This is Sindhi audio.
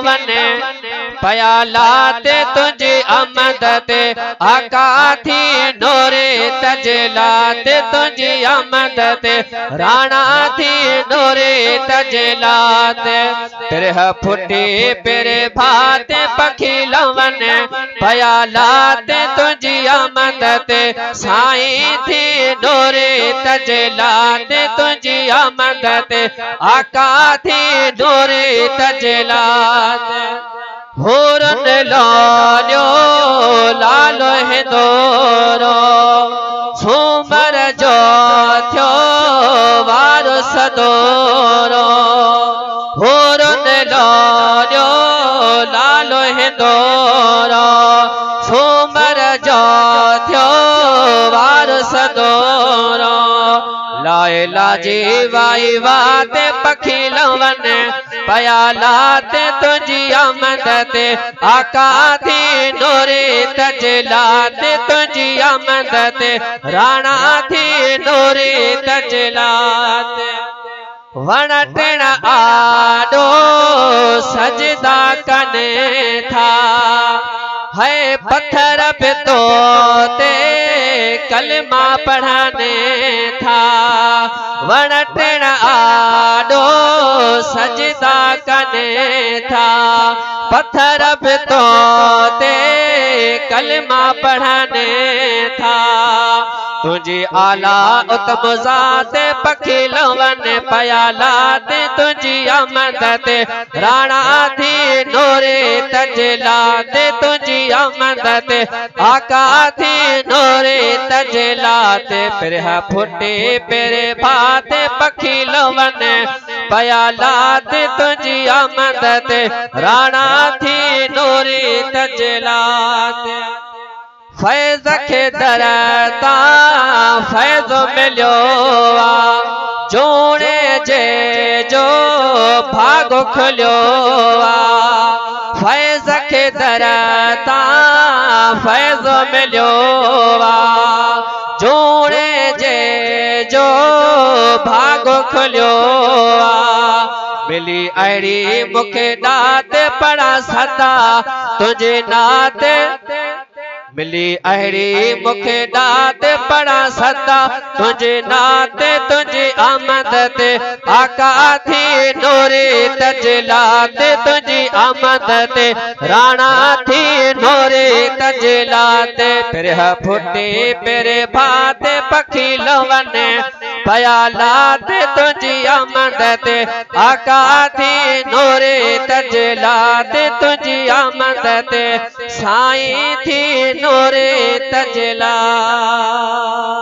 لون پيا لات تنهنجي آمد تي آقا ٿي نوري تجلات تنهنجي آمد تي راڻا ٿي نوري تجلات پرهه ڦٽي پري ڀات پکي لون پيا لات تنهنجي آمد تي سائين ٿي نوري تجلات تنهنجي آمد تي آقا ٿي نوري تجلات حورن لاليو لال هندورو سومر جو ٿيو وارو سدورو حورن لاليو لال هندورو سومر جو ٿيو وارو سدورو لائلا جي وائي وات پکي لون پيا لات تنهنجي آمد تي آقا ٿي نوري تجلات تنهنجي آمد تي راڻا ٿي نوري تجلات وڻ ٽڻ آڏو سجدا ڪن ٿا هي پٿر به تو تي ڪلما پڙهن ٿا وڻ ٽڻ آڏو سجدا ڪن ٿا پٿر به تو تي ڪلما پڙهن ٿا تنهنجي اعليٰ اتم ذات پکي لون پيا لات تنهنجي آمد تي راڻا ٿي نوري تجلات تنهنجي آمد تي آقا ٿي نوري تجلات پرهه ڦٽي پري ڀات پکي لون پيا لات تنهنجي آمد تي راڻا ٿي نوري تجلات فيض کي در تان فيض مليو آ جوڻي جي جو ڀاڳ کليو آ فيض کي در تان فيض مليو آ جوڻي جي جو ڀاڳ کليو آ ملي اهڙي مونکي ڏات پڙهان سدا تنهنجي نعت ملي اهڙي مونکي ڏات پڙهان سدا تنهنجي نعت تنهنجي آمد تي آقا ٿي نوري تجلات تنهنجي آمد تي راڻا ٿي نوري تجلات پرهه ڦٽي پري ڀات پکي لون پيا لات تنهنجي آمد تي آقا ٿي نوري تجلات تنهنجي آمد تي سائين ٿي نوري تجلات.